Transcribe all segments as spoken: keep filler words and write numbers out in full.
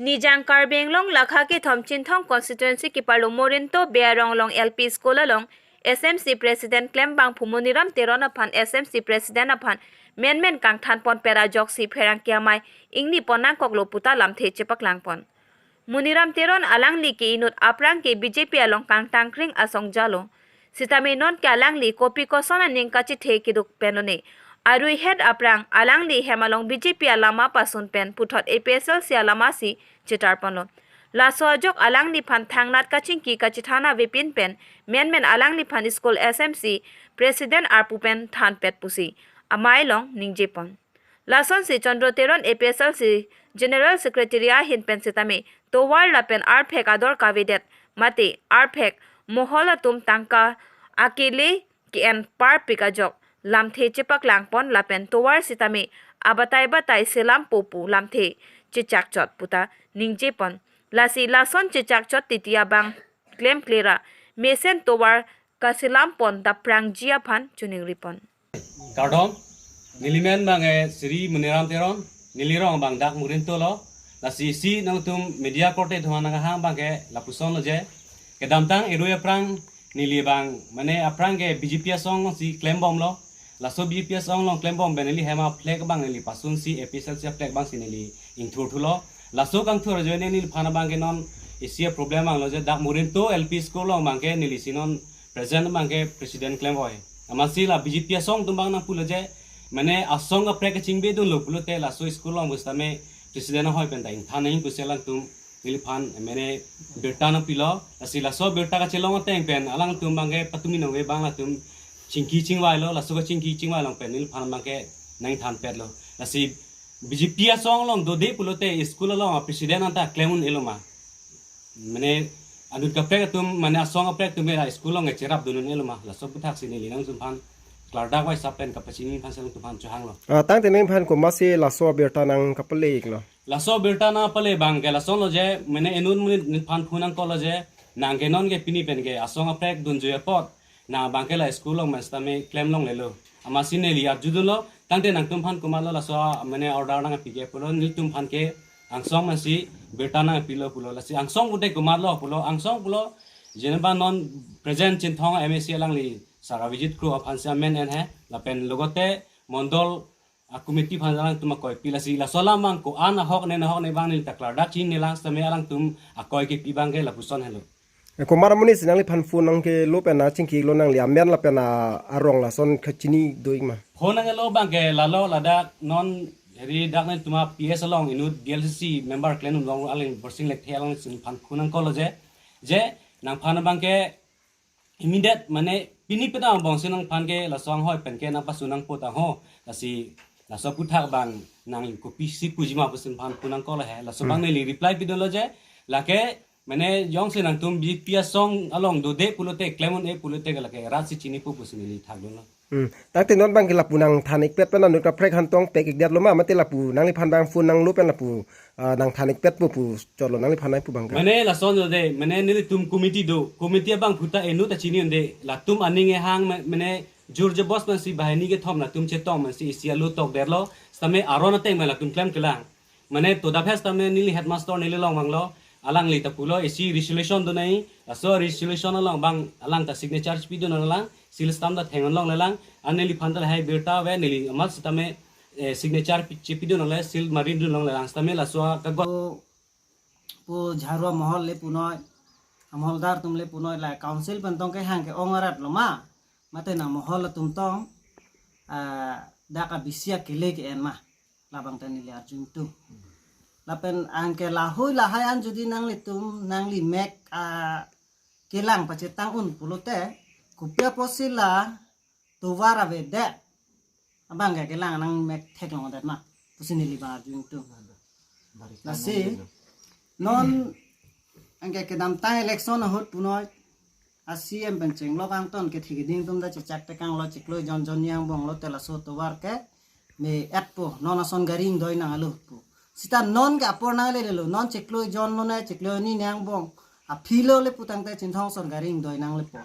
Nijang Karbi Anglong lakha kethom Chinthong constituency keparlo Morinto Bey arong along L P school along S M C president klembangphu Moniram Teron aphan S M C president aphan menmen kangthanpon pera ajoksi pherangke amei ingnipon nangkoklo puta lamthe chepaklangpon. Moniram Teron alangli ke inut aphrang ke B J P along kangtangkring asong jalo. Sitame non ke alangli kopi koson aning kachethe keduk pen lone. Arui het aphrang alangli hem along B J P alama pasun pen puthot A P S L C alama si chetarponlo. Laso ajok alangliphan thangnat kachingki kachethana avepin pen menmen alangliphan school S M C president arpu pen thanpet pusi amei along ningjepon. Lasonsi Chandra Teron A P S L C General Secretary ahin pen sitame tovar lapen arphek ador kavedet mate arphek mohol atum tangka akele ke-en parpik ajok lamthe chepaklangpon lapen tovar sitame abatai batai selampo pu lamthe chechakchot puta ningjepon. Lasi lason chechakchot titi abang klemkle ra mesen tovar kaselampon daprangji aphan choningripon. Kardom, nelimen abangke Sri Moniram Teron, neli rong abang dak Morinto lo, lasi isi nangtum media korte atum aphan nanghang abangke lapuson lo je, kedamtang arui aphrang neli abang, mane aphrang ke B J P asong si klembomlo, laso B J P asong along klembom pen neli hem a-flag abang neli pasunsi A P S L C a-flag abangsi neli ingthurthulo, laso kangthur ajoine neliphan abangke non isi a-problem vanglo je dak Morinto L P school along abangke neli si non present abangke president klem voi. Amatsi la B J P asong atum abang nangpulo je, mane asong kaprek kachingbedunlo pulote laso school along pusitame president ahoi pen ta ingthan nangji pusi alangtum neliphan mane birta nangpilo. Lasi laso birta kachelong ateng pen alangtum abangke patumi nangve abang latum chingki chingvailo, laso kachingki chingvai along pen neliphan abangke nangthanpetlo. Lasi B J P asong along dode pulote school along a-president anta klem un-elo ma? Mane anut kaprek atum, mane asong kaprek atum era school along cherapdun un-elo ma? Laso aputhak si neli nangtumphan klardak vaisa pen kapachini aphan si nangtumphan chohanglo. Ah, tangte neliphan komatsi laso abirta nangkapale-iklo? Laso abirta nangpale abangke lason lo je, mane inut monit neliphan phone nangkoklo je, nangke non ke pini pen ke asong kaprek dunjoi apot nang abangke la school along pen sitame klem longlelo. Amatsi neli arjudunlo, tangte nangtumphan komatlo laso mane order nangpi ke pulo, nelitumphan ke angsong amatsi birta nangpilo pulo, lasi angsong pute komatlo pulo, angsong pulo, jeneba non present Chinthong M A C alangli Sir Avijit Kro aphansi amen en he, lapen logote mondol a-committee aphan alangtum akoi pi, lasi laso alam abang ko-an ahok ne nahok ne abang neli ta klardak chinine lang sitame alangtum akoi kepi abangke lapuson helo. Eh, komat amonit si nangliphan phone nangkelo pen nangchingkilo, nangli amen lapen a-, arong lason kachini do-ik ma? Phone nangkelo abangke lalo ladak non eri dak nelitum a-P S along inut D L C C member klem un long aling Borsing Lekthe alangsi neliphan phone nangkoklo je, je nangphan abangke immediate mane pini peta angbong si nangphan ke laso anghoi pen ke nangpasu nangpo ta ho. Lasi laso aputhak abang nangli kopisi puji ma pusi neliphan phone nangkoklo he. Laso abang Hmm. neli reply pidunlo je, lake mane jongsi nangtum B J P asong along dode pulote klem un-e pulote ke lake rat si chinipo pusi neli thakdunlo. Hmm. Tangte non abangke lapu nangthan-ikpet pen anut kaprek aphan tong pek-ikdetlo ma, mate lapu nangliphan abang phone nanglo pen lapu, ah, nangthan-ikpetpo pu chotlo nangliphan nangpu abangke? Mane lason lo de, mane nelitum committee do, committee abangphu ta inut ta chini un-e, latum aning kehang ma-, mane jur jabos mansi banghini kethom latum chetong mansi isi alo tokdetlo, sitame aron ateng ma latum klemklelang. Mane to da phas tame neli headmaster neli long vanglo, alangli ta pulo isi resolution do nai, laso resolution along abang alang ta signature chipidun nanglang, seal stamp ta theng longle lang, an neliphan ta lahai birta ave, neli amat sitame, eh, signature pi-, chipidun longle, seal marindun longle lang, sitame laso a kagot. Pu jharua mohol le punoi, amoholdar atum le punoi, la council pen tong kehang ke-ong arat lo ma, mate nang mohol atum tong, ah, dak a-B C akele ke-en ma. Labang ta neli arju ingtung. Lapen anke lahui lahai an jodi nanglitum, nangli mek, ah, kelang pachetang un pulote, kopi apotsi la tovar avedet abangke kelang nangmek theklongdet ma pusi neli abang arju ingtung. Lasi non anke kedamtang election ahut punoi a-C M pen chenglok angton kethe keding atum ta chechak tekanglo, chiklo jon jon ni angbong lote laso tovar ke me-etpo, non ason gari ingdoi nanglo pu. Sita non ke apor nanglelo, non chiklo jon lone chiklo ni ni angbong aphi lo le pu tangte Chinthong ason gari ingdoi nanglepo.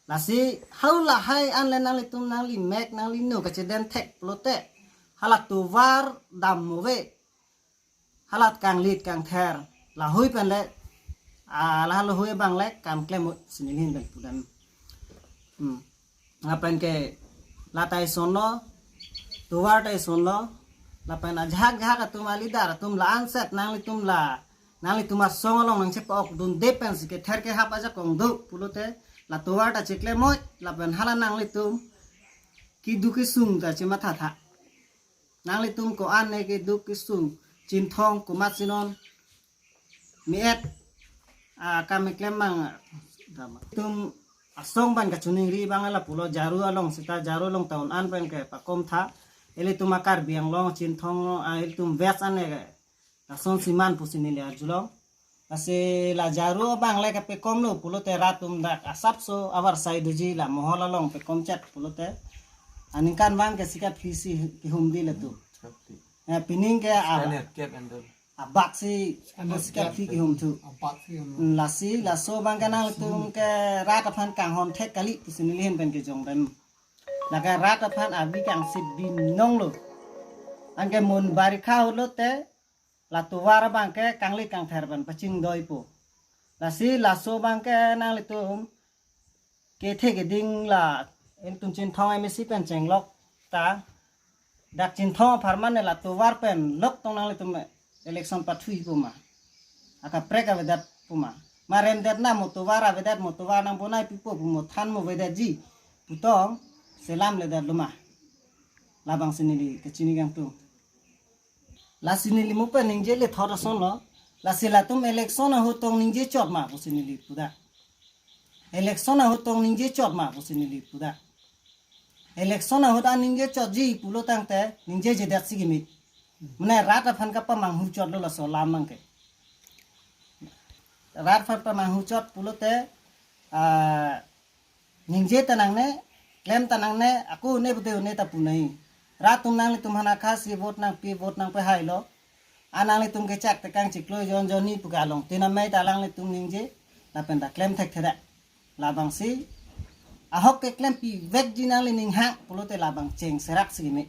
Lasi hau lahai an le nanglitum nangli mek nangli nu kachedeng thek pulote hala tovar dam mo ave. halat kanglit kangther, lahui pen le, ah, la lahui abang le kam klem mo si neli ahin pen pudam. Hmm. Lapen ke la ta isonlo, tovar ta isonlo, lapen ajahak jahak atum a-leader atum la-an set nanglitum la, nanglitum asong along nangchepa-okdunde pensi kether kehap ajakong do pulote, la tovar ta chiklemoi, lapen hala nanglitum keduk kesung ta chemathatha. Nanglitum ko-an ne keduk kesung, Chinthong komat si non me-et, ah, kam keklem abang, tum asong pen kachiningri abang lapulo, Jaru along seta, Jaru along town an pen kepakom tha. Ilitum a-Karbi Anglong, Chinthong, ah, ilitum West an ne ke lason siman pusi neli arjulong. Lasi la Jaru abang le kapekomlo pulote rat atum dak asapso avarsai doji, la mohol along pekom chet pulote. Aningkan van ke sikap phli si kehumde latum. Eh, pining ke a-, Standard cap and all. Abak si, Standard sikap cap. Phli kehum thu. Abak si kehum. Hmm, lasi laso abang ke nanglitum ke rat aphan kanghon thek kali pusi neli ahin pen kejong dam. Lake rat aphan abi kangsit binong lo. Anke mun barikha ahut lote, la tovar abang ke kanglit kangther pen pachingdoipo. Lasi laso abang ke nanglitum kethe keding la, ilitum Chinthong M A C pen chenglok ta, dak Chinthong apharman ne la tovar pen lok tong nanglitum election pathuipo ma? Akaprek avedet pu ma? Ma remdet na mo tovar avedet, mo tovar nangbonai pipo pu mo than mo vedetji pu tong selamledet lo ma? Labang si neli kachini kangtung. Lasi neli mo pen ningje le thot asonlo. Lasi latum election ahut tong ningje chot ma pusi neli puda. Election ahut tong ningje chot ma pusi neli puda. Election ahut an ningje chotji pulo tangte ningjejedet si kimi. Mane rat aphan kapamanghu chotlo laso alam abang ke. Rat aphan pamanghu chot pulote, ah, ningje ta nangne, klem ta nangne, ako ne pute ne ta pu nai. Rat atum nanglitum aphan akhasi vote nangpi, vote nangpehailo. An nanglitum kechak tekang chiklo jon jonni pu ke along tin amei ta alanglitum ningje, lapen ta klem thekthedet. Labang si ahok keklempi vekji nangli ning hang pulote labang cheng serak si kimi.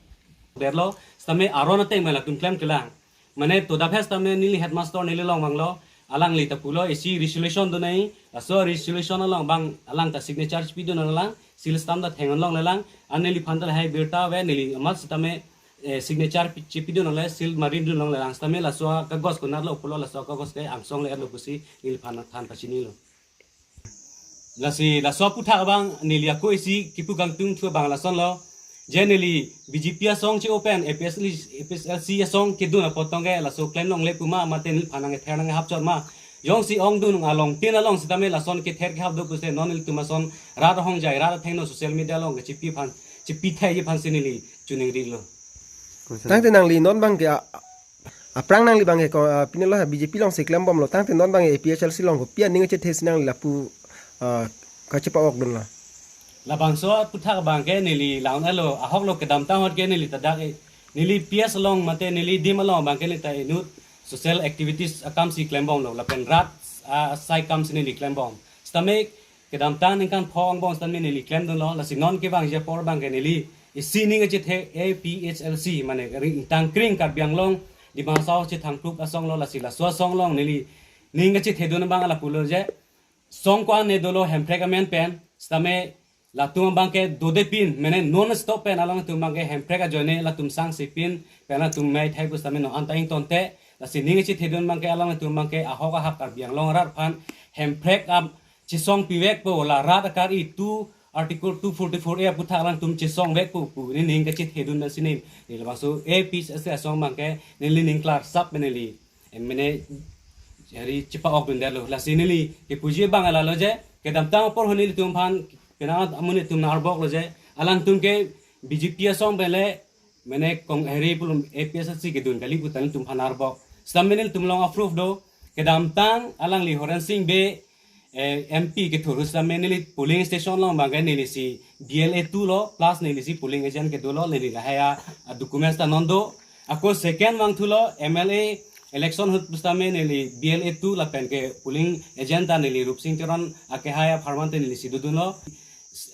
Derlo, sitame aron ateng ma latum klemklelang. Mane to da phas tame neli headmaster neli along abang lo, alangli ta pulo isi resolution do nai, laso resolution along abang alang ta signature chipidun nanglang, seal stamp ta theng-un longlelang, an neliphan ta lahai birta ave, neli amat sitame, eh, signature pi-, chipidun nangle, seal maridun longlelang, sitame laso kagos konatlo pulo, laso kagos ke angsong le-etlo pusi neliphan than pachinilo. Lasi laso aputhak abang neli ako isi kipu kangtung thu abang lasonlo. Je neli B J P asong che-o pen A P H L C, A P H L C asong kedun apot tong ke laso klem longle pu ma, mate neliphan nangther nanghap chot ma? Jongsi ongdung along tin along sitame lason kether kehap do pusi non nelitum ason rat ahongjai, rat athengno social media along kechipi aphan, chipi thai aphan si neli chiningrilo. Tangte nangli non abang ke a-, aphrang nangli abang ke ko, ah, pine lo ha B J P alongsi klembomlo, tangte non abang ke A P H L C along kopi aning kachethe si nangli lapu, ah, kachepa-okdunlo? Labangso aputhak abang ke neli la-un-elo, ahoklo, kedamtang ahut ke neli ta dak, eh, neli P S along mate neli dim along abang ke neli ta inut social activities akam si klembomlo, lapen rat, ah, asai akam si neli klembom. Sitame kedamtang ningkan pho angbong sitame neli klemdunlo, lasi non kevangji apor abang ke neli isi ning kachethe A P H L C, mane ring tangkring Karbi Anglong Dima Hasao chethangplup asong lo, lasi laso asong along neli ning kachethedun abang lapulo je, song ko-an ne dolo Hemprek amen pen, sitame latum abang ke dodepin, mane non stop pen alangtum abang ke Hemprek ajoine latum sangsipin pen latum mei thai pu sitame non anta ingtonte, lasi ning kachethedun abang ke alangtum abang ke ahok ahap Karbi Anglong arat aphan Hemprek ap chesong pivekpo, la rat akari two, Article two forty-four A aputhak alangtum chesongvekpo pu neli ning kachethedun pen si neli, neli labangso A P H L C asong abang ke neli ning klarsap pen neli, em, mane, jari chepa-okdundetlo. Lasi neli kepuji abang lalo je, kedamtang apor ahut nelitum aphan, penang amonit atum nang-arboklo je, alangtum ke B J P asong pen le, mane kong heri pulum A P H L C kedun kali pu ta nelitum aphan nang-arbok. Sitame nelitum along a-proof do, kedamtang alangli Horen Sing Bey, eh, M P kethur ahut sitame neli polling station along abang ke neli si B L A two lo, plus neli si polling agent kedo lo, neli lahai a, a-documents ta non do. Ako second vangthulo, M L A election ahut pu sitame neli B L A two lapen ke polling agent ta neli Rupsing Teron akehai apharman te neli si dodunlo.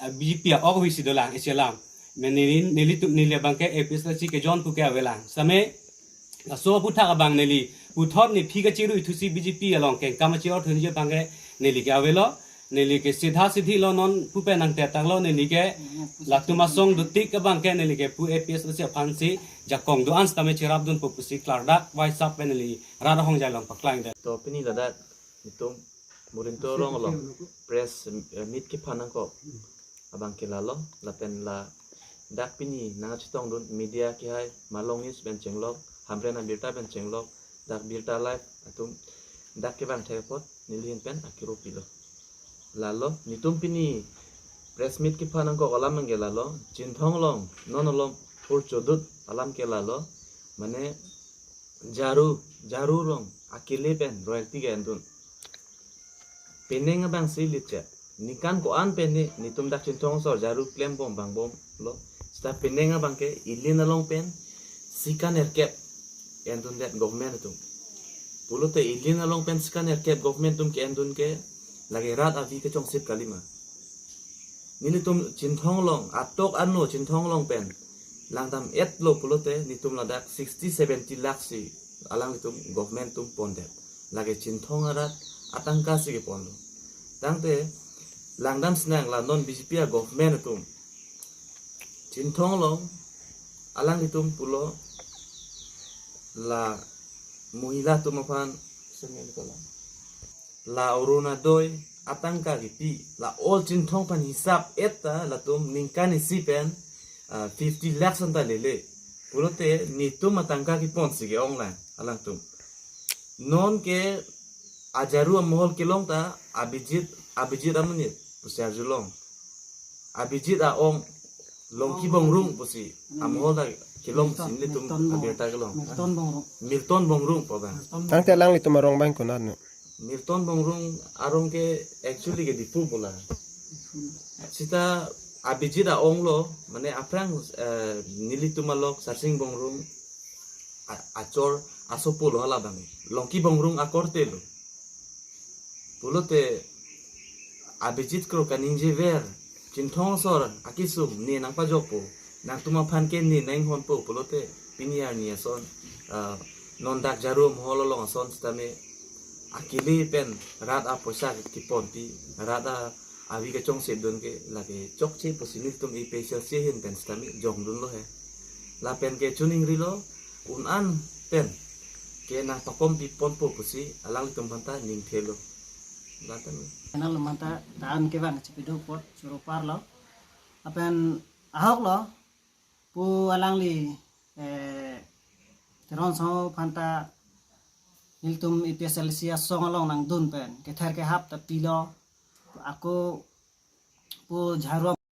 A, B J P a-ok ahui si dolang, isi alam. Men neli, nelitum, neli abang ke A P H L C kejon pu ke avelang. Sitame laso aputhak abang neli Puthot nephi kachiru ithusi B J P along kengkam achiror thunji abangke neli ke avelo. Neli ke sidha sidhi lo, non pupen nangtetaklo, neli ke latum asong dotik abangke neli ke pu A P H L C aphansi jakong do-an sitame chirapdunpo pusi klardak waisap pen neli rat ahongjai along paklang det. To pini ladak itum Murinto Rong along press, eh, meet kephan nangkok abangke lalo, lapen ladak pini nangchetongdun media kehai Malong News pen chenglok, Hamren Abirta pen chenglok, dak Birta Live atum dak kevang thek apot nelihin pen akiro pilo. Lalo, netum pini press meet kephan nangkok alam abangke lalo, Chinthong along non alom pur chodut alam ke lalo, mane Jaru, Jaru along akele pen royalty ke-endun. Penang abangsi lite. Ningkan ko-an pen ne, netum dak Chinthong asor Jaru klembom vangbomlo. Seta penang abangke ili along pen sika nerkep endundet government atum. Pulote ili along pen sika nerkep government atum ke-endun ke lake rat avi kechongsip kalima. Nelitum Chinthong along, atok ano Chinthong along pen langdam-etlo pulote netum ladak sixty seventy lakh si alanglitum government atum pondet. Lake Chinthong arat atangka si keponlo. Tangte langdam sinang la non B J P a-government atum Chinthong along alanglitum pulo la mohila atum aphan la Orunodoi atangka kipi, la all Chinthong aphan hisap-et ta latum ningkan isi pen, ah, fifty lakhs anta lele. Pulote netum atangka keponsi ke-ong lang alangtum. Non ke a-Jaru amohol kelong ta Abhijit, Abhijit amonit pusi arjulong. Abhijit a-ong Longki Bongrung pusi amohol ta kelong. Milton, si nelitum Milton Bongrung. Abirta kelong. Milton Bongrung. Milton Bongrung pu abang. Milton Bongrung. Tangte alanglitum arong abang konat no? Milton Bongrung arong ke actually ke Diphu pu la. Seta Abhijit a-ong lo, mane aphrang, eh, nelitum alok Sarsing Bongrung a-, achor asopo lo hala abang. Longki Bongrung akorte lo. Pulote Abhijit Kro kaningjever, Chinthong asor akesung ne nangpajokpo, nangtum aphan ke ne nanghonpo pulote pini arni ason, ah, non dak Jaru amohol along ason sitame akele pen rat apoisa keponpi, rat a-avi kechongsipdun ke lake chokche pusi nelitum A P H L C ahin pen sitame jongdunlo he. Lapen ke chuningrilo, un-an pen ke nangpakompi ponpo pusi alanglitum aphanta ningthelo. Lapen channel aphanta ta an kevang chepiduk apot choro parlo. Lapen ahok lo pu alangli, eh, Teron Sangho aphanta nelitum A P H L C asong along nangdun pen kether kehap ta pilo. Ako pu Jaru